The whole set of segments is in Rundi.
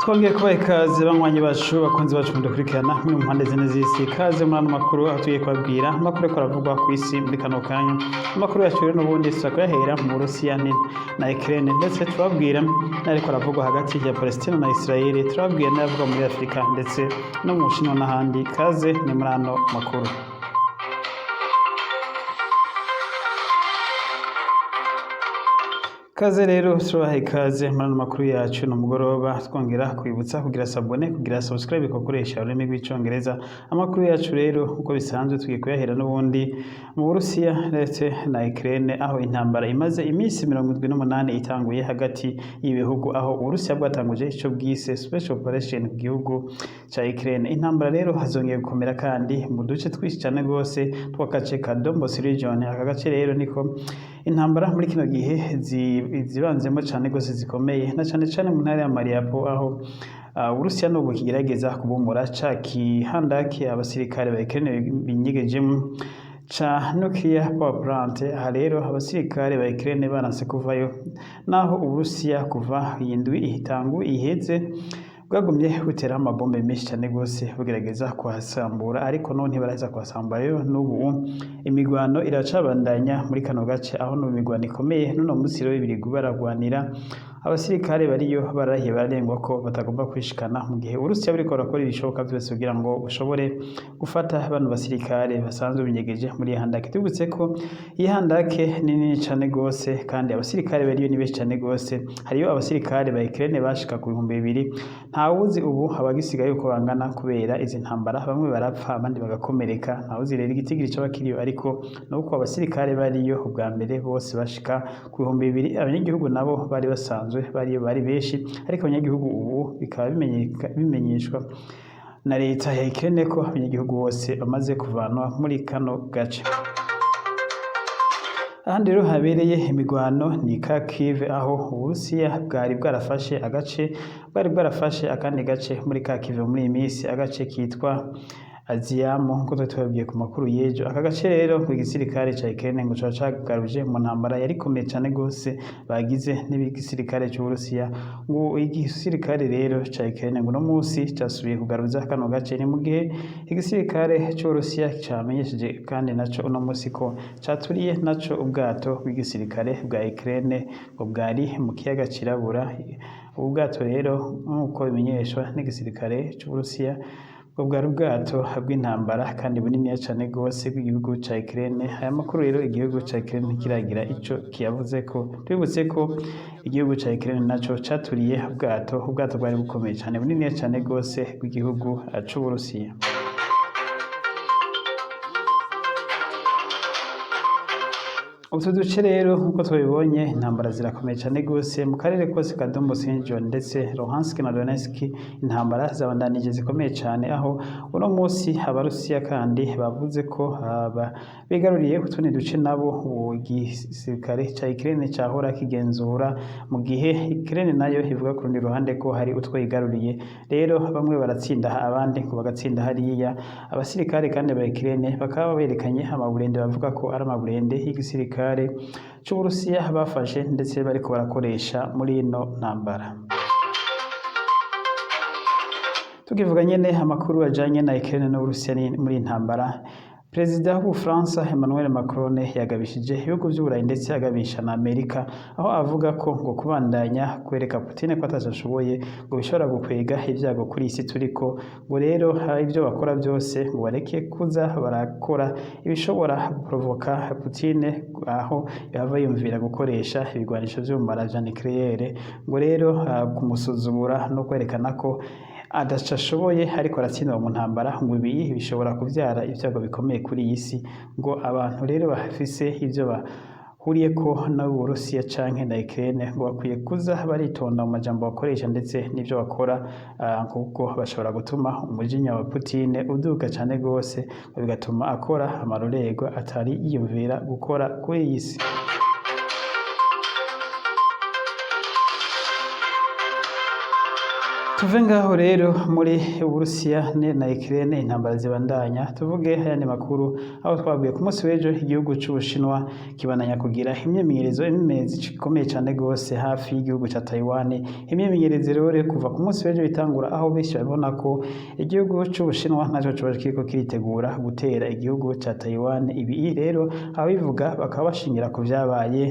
Twongeye kubaha ikaze, banywanyi bacu, bakunzi bacu mudukurikirana muri mu mpande zine z'isi. Ikaze muri ano makuru, aho tugiye kubabwira amakuru ariko aravugwa ku isi muri kano kanya. Amakuru yacu rero n'ubundi tuza kuyahera mu Burusiya na Ukraine, ndetse tubabwira n'ariko aravugwa hagati ya Palestine na Israel, turababwira n'ayavugwa muri Afurika ndetse no mu Bushinwa n'ahandi. Ikaze ni muri ano makuru. Kaze rero, turabaha ikaze muri ano makuru yacu ni umugoroba, twongera kwibutsa kugira s'abonner, kugira subscribe, kukoresha ururimi rw'Icongereza. Amakuru yacu rero, uko bisanzwe, tugiye kuyahera n'ubundi mu Burusiya ndetse na Ukraine, aho intambara imaze iminsi 78 itanguye hagati y'ibihugu, aho Uburusiya bwatanguje ico bwise special operation ku gihugu ca Ukraine. Intambara rero hazongeye gukomera kandi mu duce twinshi cane rwose tw'agace ka Donbas region. Aka gace rero niko intambara muri kino gihe zibanzemo cane rwose, zikomeye, na cane cane mu ntara ya Mariupol, aho Uburusiya n'ubu kigerageza kubomora ca kihandaki abasirikare ba Ukraine binyegejemwo ca nuclear power plant. Aha rero abasirikare ba Ukraine baranse kuvayo, naho Uburusiya kuva iyi ndwi itangu iheze bwagumye buteraho amabombe menshi cane gose, bugerageza kuhasambura, ariko none ntibaraheza kuhasambura. Rero n'ubu imigwano iracabandanya muri kano gace, aho n'ubu imigwano ikomeye. N'uno munsi rero ibirigwa baragwanira, abasirikare bariyo barahiye bararengwa ko batagomba kwishikana, mu gihe Uburusiya buriko burakora ibishoboka vyose kugira ngo bushobore gufata bano basirikare basanzwe binyegeje muri iyi handake. Tubibutse ko iyi handake ni nini cane gose, kandi abasirikare bariyo ni benshi cane gose. Hariyo abasirikare ba Ukraine bashika ku 2000. Ntawuzi ubu abagisigaye uko bangana, kubera izi ntambara bamwe barapfa, abandi bagakomereka. Ntawuzi rero igitigiri coba kiriyo, ariko nuko abasirikare bariyo ubwa mbere bose bashika ku 2000. Abanyagihugu nabo bari basanzwe bariyo bari benshi, ariko abanyagihugu ubu bikaba bimenyeshwa na leta ya Ukraine ko abanyagihugu bose bamaze kuvanwa muri kano gace. Ahandi rero habereye imigwano ni Kharkiv, aho Uburusiya bwari bwarafashe agace, bwari bwarafashe akandi gace muri Kharkiv muri iyi minsi, agace kitwa Izium, nkuko twari tubabwiye ku makuru y'ejo. Aka gace rero ngo igisirikare ca Ukraine ngo coba cagaruje mu ntambara yari ikomeye cane gose bagize n'igisirikare c'Uburusiya. Ngo igisirikare rero ca Ukraine ngo uno munsi casubiye kugaruza kano gace, ni mu gihe igisirikare c'Uburusiya camenyesheje kandi naco uno munsi ko caturiye naco ubwato bw'igisirikare bwa Ukraine ngo bwari mu kiyaga Cirabura. Ubu bwato rero, nk'uko bimenyeshwa n'igisirikare c'Uburusiya, ngo bwari ubwato bw'intambara kandi buniniya cane gose bw'igihugu ca Ukraine. Aya makuru rero igihugu ca Ukraine ntikiragira ico kiyavuzeko. Tubibutse ko igihugu ca Ukraine naco caturiye ubwato bwari bukomeye cane, buniniya cane gose, bw'igihugu c'Uburusiya. Utu duce rero, nk'uko twabibonye, intambara zirakomeye cane gose mu karere kose ka Donbas region, ndetse Luhansk na Donetsk intambara zabandanije zikomeye cane, aho uno munsi Abarusiya kandi bavuze ko bigaruriye utundi duce nabo igisirikare ca Ukraine cahora kigenzura, mu gihe Ukraine nayo ivuga ku rundi ruhande ko hari utwo yigaruriye. Rero bamwe baratsinda aha, abandi ngo bagatsinda hariya. Abasirikare kandi ba Ukraine bakaba berekanye amaburende bavuga ko ari amaburende y'igisirikare c'Uburusiya bafashe, ndetse bariko barakoresha muri ino ntambara. Tukivuga nyene amakuru ajanye na Ukraine n'Uburusiya muri iyi ntambara, Perezida w'Ubufaransa Emmanuel Macron yagabishije ibihugu vy'Uburayi, ndetse agabisha na Amerika, aho avuga ko ngo kubandanya kwereka Putin ko ataco ashoboye ngo bishobora gukwega ivyago kuri isi turiko. Ngo rero ivyo bakora byose ngo bareke kuza barakora ibishobora guprovoka Putin, aho yava yumvira gukoresha ibigwanisho vy'ubumara vya nucléaire. Ngo rero kumusuzugura no kwerekana ko adaca ashoboye, ariko aratsindwa mu ntambara, ngo ibi bishobora kuvyara ibyago bikomeye kuri iyi si. Ngo abantu rero bafise ivyo bahuriyeko n'Uburusiya canke na Ukraine ngo bakwiye kuza baritonda mu majambo bakoresha ndetse n'ivyo bakora, kuko bashobora gutuma umujinya wa Putin uduga cane gose, ngo bigatuma akora amarorerwa atari yiyumvira gukora kuri iyi si. Tuve ngaho rero muri Uburusiya na Ukraine intambara zibandanya, tuvuge ayandi makuru. Aho twabwiye ku munsi w'ejo, igihugu c'Ubushinwa kibandanya kugira imyimenyerezo ikomeye cane gose hafi y'igihugu ca Taiwan. Imyimenyerezo rero kuva ku munsi w'ejo itangura, aho benshi babona ko igihugu c'Ubushinwa naco coba kiriko kiritegura gutera igihugu ca Taiwan. Ibi rero ababivuga bakaba bashingira ku vyabaye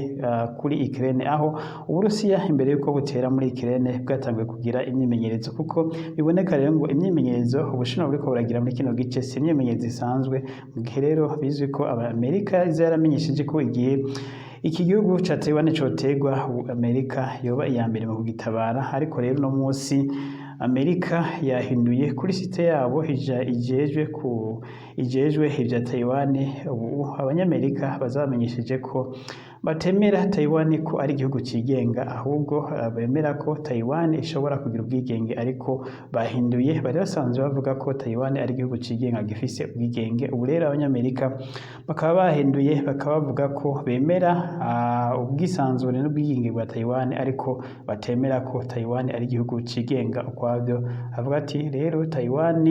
kuri Ukraine, aho Uburusiya imbere yuko butera muri Ukraine bwatanguye kugira imyimenyerezo, kuko biboneka rero ngo imyimenyerezo Ubushinwa buriko buragira muri kino gice si imyimenyerezo isanzwe. Mu gihe rero bizwi ko Amerika iza yaramenyesheje ko igihe iki gihugu ca Taiwan cotegwa, Amerika yoba iya mbere mu kugitabara. Ariko rero uno munsi Amerika yahinduye kuri site yabo ija ijejwe ivya Taiwan. Ubu Abanyamerika bazamenyesheje ko batemera Taiwan ko ari igihugu cigenga, ahubwo bemera ko Taiwan ishobora kugira ubwigenge, ariko bahinduye. Bari basanzwe bavuga ko Taiwan ari igihugu cigenga gifise ubwigenge. Ubu rero Abanyamerika bakaba bahinduye, bakaba bavuga ko bemera ubwisanzure n'ubwigenge bwa Taiwan, ariko batemera ko Taiwan ari igihugu cigenga ukwavyo. Avuga ati rero Taiwan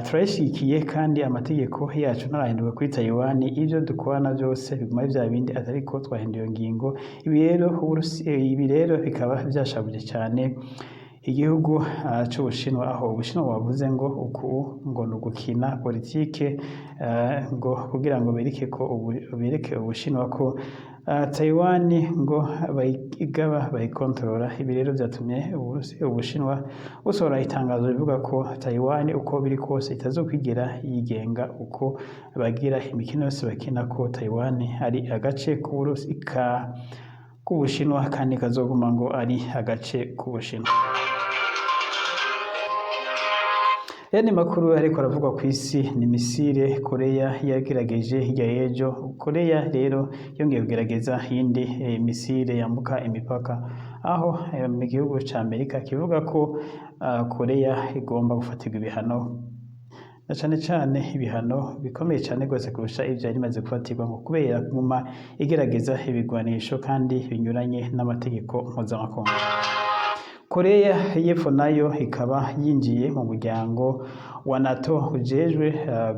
turayishigikiye kandi amategeko yacu ntarahinduka kuri Taiwan, ivyo dukorana vyose biguma ari vya bindi, ariko twahinduye iyo ngingo. Ibi rero bikaba vyashavuje cane igihugu c'Ubushinwa, aho Ubushinwa bavuze ngo uku ngo ni ugukina politike, ngo kugira ngo bereke Ubushinwa ko Taiwan ngo bayigaba, bayikontorora. Ibi rero vyatumye Ubushinwa busohora itangazo rivuga ko Taiwan uko biri kose itazokwigera yigenga, uko bagira imikino yose bakina, ko Taiwan ari agace k'Uburusi ka k'Ubushinwa kandi kazoguma ngo ari agace k'Ubushinwa. Yandi makuru ariko aravugwa ku isi ni missile Korea yagerageje hirya y'ejo. Korea rero yongeye kugerageza iyindi missile yambuka imipaka, aho mu gihugu ca Amerika kivuga ko Korea igomba gufatirwa ibihano, na cane cane ibihano bikomeye cane gose kurusha ivyo yari imaze gufatirwa, ngo kubera kuguma igerageza ibigwanisho kandi binyuranye n'amategeko mpuzamakungu. Korea y'Epfo nayo ikaba yinjiye mu muryango wa NATO ujejwe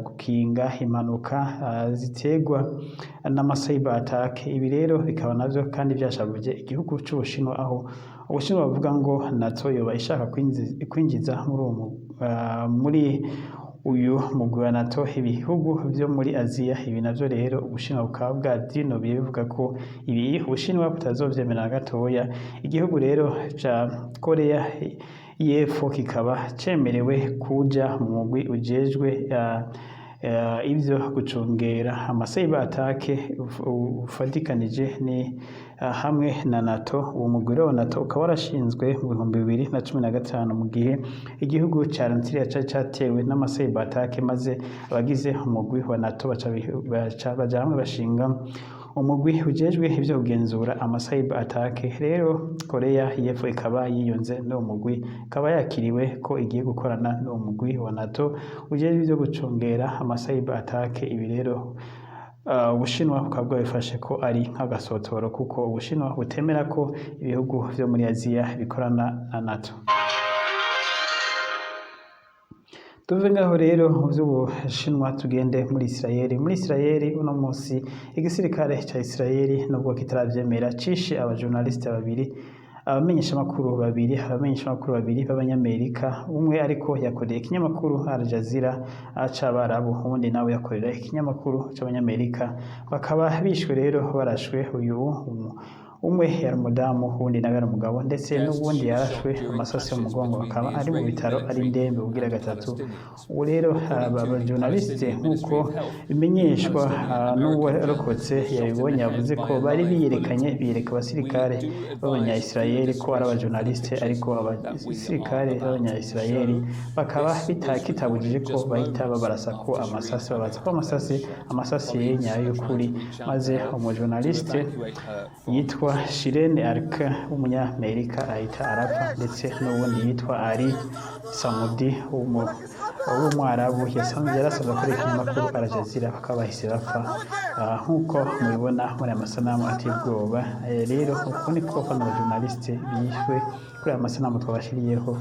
gukinga impanuka ziterwa n'ama cyber attack. Ibi rero bikaba navyo kandi vyashavuje igihugu c'Ubushinwa, aho Ubushinwa buvuga ngo NATO yoba ishaka kwinjiza muri uyu mugwi wa NATO ibihugu vyo muri Aziya. Ibi navyo rero Ubushinwa bukaba bwavyinubiye, bivuga ko ibi Ubushinwa butazovyemera na gatoya. Igihugu rero ca Korea y'Epfo kikaba cemerewe kuja mu mugwi ujejwe ivyo gucungera ama cyber attack ufatikanije ni hamwe na NATO. Uwo mugwi rero wa NATO ukaba warashinzwe mu 2015, mu gihe igihugu ca Eritrea cari catewe n'ama cyber attack, maze abagize umugwi wa NATO baca baja hamwe bashinga umugwi ujejwe ivyo kugenzura ama cyber attack. Rero Korea y'Epfo ikaba yiyunze n'uwo mugwi, ikaba yakiriwe ko igiye gukorana n'uwo mugwi wa NATO ujejwe ivyo gucungera ama cyber attack. Ibi rero Ubushinwa bukaba bwabifashe ko ari nk'agasotoro, kuko Ubushinwa butemera ko ibihugu vyo muri Aziya bikorana na NATO. Tuve ngaho rero mu vy'Ubushinwa tugende muri Isirayeli. Muri Isirayeli uno munsi igisirikare ca Isirayeli, nubwo kitaravyemera, cishe abajournaliste babiri, abamenyeshamakuru babiri b'Abanyamerika. Umwe ariko yakoreye ikinyamakuru Al Jazeera c'Abarabu, uwundi nawe yakorera ikinyamakuru c'Abanyamerika. Bakaba bishwe rero barashwe. Uyu umwe yari umudamu, uwundi nawe yari umugabo, ndetse n'uwundi yarashwe amasasi yo mu mugongo, akaba ari mu bitaro ari indembe ubugira gatatu. Ubu rero aba bajournaliste, nk'uko bimenyeshwa n'uwarokotse yabibonye, yavuze ko bari biyerekanye, biyereka abasirikare b'Abanya-Israel ko ari abajournaliste, ariko abasirikare b'Abanya-Israel bakaba kitabujije ko bahita babarasa ko amasasi, babaza ko amasasi nyayo y'ukuri, maze umujournaliste yitwa Shireen Arka w'Umunyamerika ahita arapfa, ndetse n'uwundi yitwa Ali Samudi w'Umwarabu yarasanzwe akorera ikinyamakuru Al Jazeera, bakaba bahise bapfa, nk'uko mubibona muri aya masanamu ateye ubwoba. Rero uko niko bano bajournaliste bishwe kuri aya masanamu twabashiriyeho.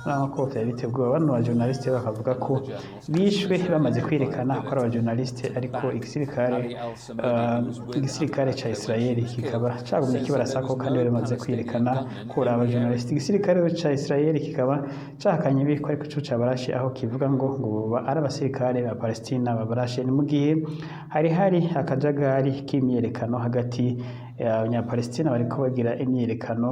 Urabona ko vyari biteye ubwoba. Bano ba journaliste bakavuga ko bishwe bamaze kwerekana ko ari aba journaliste, ariko igisirikare ca Israel kikaba cagumye kibarasako kandi bari bamaze kwerekana ko ari aba journaliste. Igisirikare ca Israel kikaba cahakanye ibi ko ariko co cabarashe, aho kivuga ngo boba ari abasirikare ba Palestina babarashe. Ni mu gihe hari akajagari k'imyiyerekano hagati abanyapalestina, bariko bagira imyiyerekano.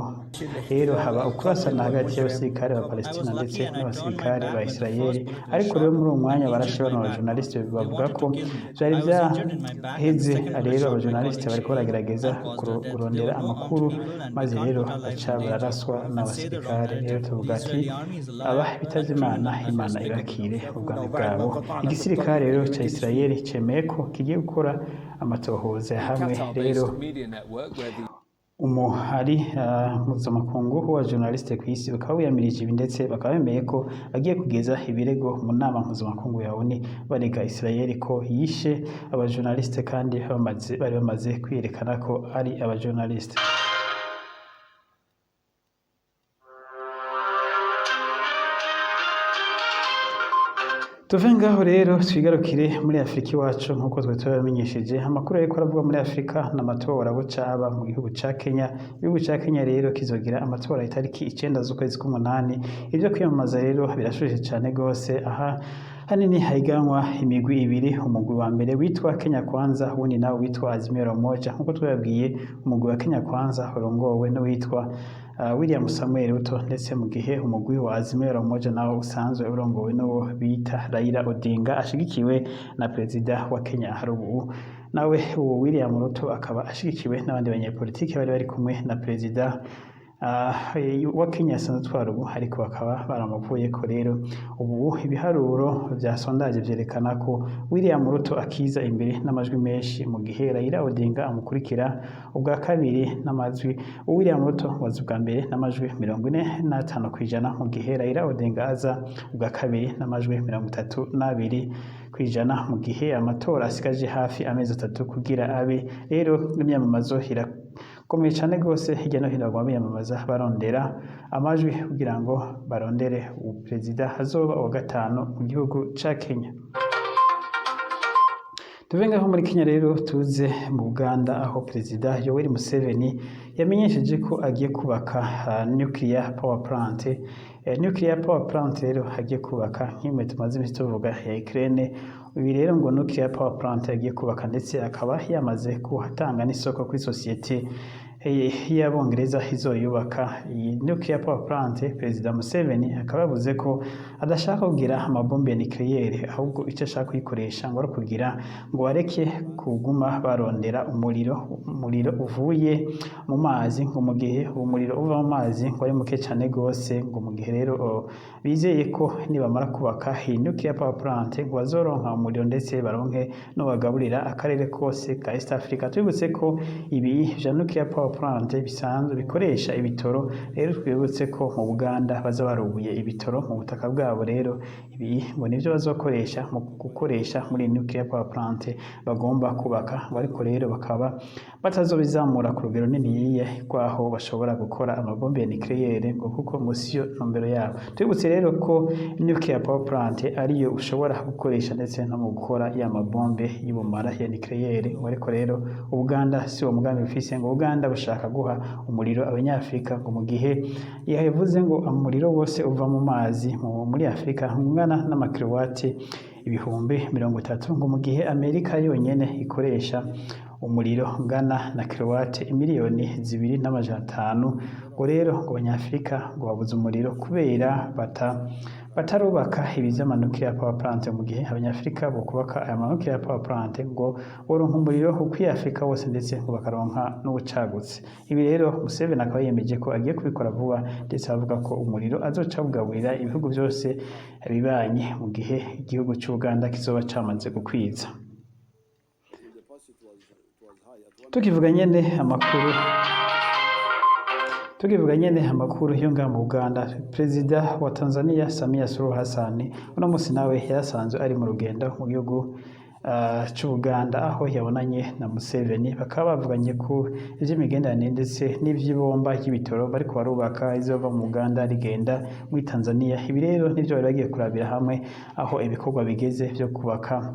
Rero haba ukurasana hagati y'abasirikare ba Palestina ndetse n'abasirikare ba Israel. Ariko rero muri uwo mwanya barashe bano ba journaliste, bavuga ko vyari vyaheze. Rero aba journaliste bariko baragerageza kurondera amakuru, maze rero baca bararaswa n'abasirikare. Rero tuvuga ati aba bitavye Imana, Imana ibakire ubwami bwabo. Igisirikare rero ca Israel cemeye ko kigiye gukora amatohoza hamwe. Rero umuhari mpuzamakungu wa journaliste ku isi bakaba wiyamirije ibi, ndetse bakaba bemeye ko bagiye kugeza ibirego mu nama mpuzamakungu ya ONU, barega Israel ko yishe aba journaliste kandi bari bamaze kwiyerekana ko ari aba journaliste. Tuve ngaho rero twigarukire muri Afurika iwacu. Nk'uko twari tubamenyesheje, amakuru ariko aravuga muri Afurika ni amatora buca aba mu gihugu ca Kenya. Igihugu ca Kenya rero kizogira amatora itariki 9 z'ukwezi k'umunani. Ivyo kwiyamamaza rero birashushe cane gose, aha hanini higanwa imigwi ibiri: umugwi wa mbere witwa Kenya Kwanza, uwundi nawe witwa Azimio la Umoja. Nk'uko twababwiye, umugwi wa Kenya Kwanza urongowe n'uwitwa William Samuel Ruto, ndetse mu gihe umugwi wa Azimio la Umoja nawo usanzwe urongowe n'uwo bita Raila Odinga, ashigikiwe na perezida wa Kenya hari ubu. Nawe uwo William Ruto akaba ashigikiwe n'abandi banyepolitiki bari kumwe na perezida wa Kenya asanzwe atwara ubu, ariko bakaba baramuvuyeko. Rero ubu ibiharuro vya sondage vyerekana ko William Ruto akiza imbere n'amajwi menshi, mu gihe Raila Odinga amukurikira ubwa kabiri n'amajwi. William Ruto waza ubwa mbere n'amajwi 45%, mu gihe Raila Odinga aza ubwa kabiri n'amajwi 32%, mu gihe amatora asigaje hafi amezi 3 kugira abe. Rero imyamamazo irakomeye cane gose, hirya no hino baguma biyamamaza barondera amajwi kugira ngo barondere uperezida azoba uwa gatanu mu gihugu ca Kenya. Tuve ngaho muri Kenya rero tuze mu Buganda, aho perezida Yoweri Museveni yamenyesheje ko agiye kubaka nuclear power plant. Nuclear power plant rero agiye kubaka nk'imwe tumaze iminsi tuvuga ya Ukraine. Ibi rero ngo nuclear power plant agiye kubaka, ndetse akaba yamaze kuhatanga n'isoko kuri sosiyete y'Abongereza izoyubaka iyi nuclear power plant. Perezida Museveni akaba yavuze ko adashaka kugira amabombe ya nucléaire, ahubwo icyo ashaka kuyikoresha ngo ari ukugira ngo bareke kuguma barondera umuriro uvuye mu mazi, ngo mu gihe umuriro uva mu mazi ngo ari muke cyane gose. Ngo mu gihe rero bizeye ko nibamara kubaka iyi nuclear power plant ngo bazoronka umuriro, ndetse baronke no bagaburira akarere kose ka East Africa. Tubibutse ko ibi vya nuclear power plant bisanzwe bikoresha ibitoro. Rero twibutse ko mu Buganda baza barubuye ibitoro mu butaka bwabo. Rero ibi ngo nivyo bazokoresha mu gukoresha muri nuclear power plant bagomba kubaka, ariko rero bakaba batazobizamura ku rugero niniya rwaho bashobora gukora amabombe ya nucléaire, ngo kuko ngo siyo ntumbero yabo. Twibutse rero ko nuclear power plant ariyo ushobora gukoresha ndetse no mu gukora ya mabombe y'ubumara ya nucléaire, ngo ariko rero Uganda si uwo mugambi bufise. Ngo Uganda bushaka guha umuriro Abanyafrika, ngo mu gihe yavuze ngo umuriro wose uva mu mazi muri Afrika ungana n'amakilowati 30,000, ngo mu gihe Amerika yonyene ikoresha umuriro ungana na kilowati 2,5 miliyoni. Ngo rero ngo Abanyafrika ngo babuze umuriro kubera batarubaka ibi vy'ama nuclear power plant. Mu gihe Abanyafrika bokubaka aya ma nuclear power plant, ngo boronka umuriro ukwiye Afrika wose, ndetse ngo bakaronka n'ubucagutse. Ibi rero Museveni akaba yiyemeje ko agiye kubikora vuba, ndetse avuga ko umuriro azoca awugaburira ibihugu vyose bibanye mu gihe igihugu c'Uganda kizoba camaze gukwiza. Tukivuga nyene amakuru yo ngaha mu Uganda, perezida wa Tanzania Samia Suluhu Hassan uno musi nawe yarasanzwe ari mu rugendo mu gihugu. c'Ubuganda, aho yabonanye na Museveni, bakaba bavuganye ku ivy'imigenderanire ndetse n'ivy'ibomba ry'ibitoro bariko barubaka izova mu Uganda rigenda muri Tanzania. Ibi rero nivyo bari bagiye kurabira hamwe, aho ibikorwa bigeze vyo kubaka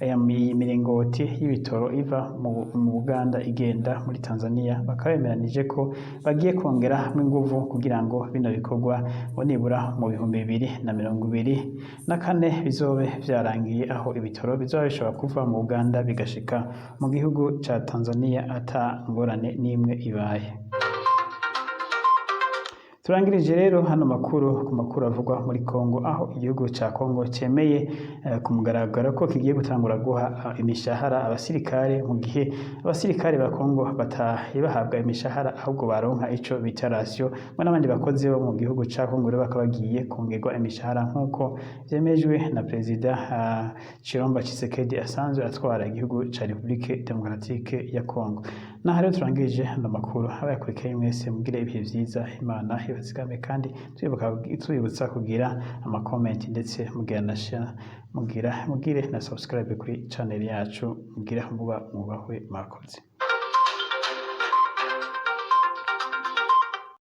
aya miringoti y'ibitoro iva mu Buganda igenda muri Tanzania. Bakaba bemeranije ko bagiye kongeramwo inguvu kugira ngo bino bikorwa ngo nibura mu 2024 bizobe vyarangiye, aho ibitoro bizoba bishobora kuva mu Uganda bigashika mu gihugu ca Tanzania ata ngorane n'imwe ibaye. Turangirije rero hano makuru ku makuru avugwa muri Kongo, aho igihugu ca Kongo cemeye ku mugaragaro ko kigiye gutangura guha imishahara abasirikare, mu gihe abasirikare ba Kongo bataye bahabwa imishahara, ahubwo baronka ico bita ration, ngo n'abandi bakozi bo mu gihugu ca Kongo rero bakaba bagiye kongerwa imishahara, nk'uko vyemejwe na Perezida Tshilombo Tshisekedi asanzwe atwara igihugu ca République Démocratique ya Kongo. Naha rero turangirije hano makuru. Abayakurikiye mwese mugire ibihe vyiza, Imana ibazigame, kandi tubibutsa kugira ama comment, ndetse mugira na share, mugira mugire na subscribe kuri channel yacu. Mugira muba mwubahwe, mwakoze.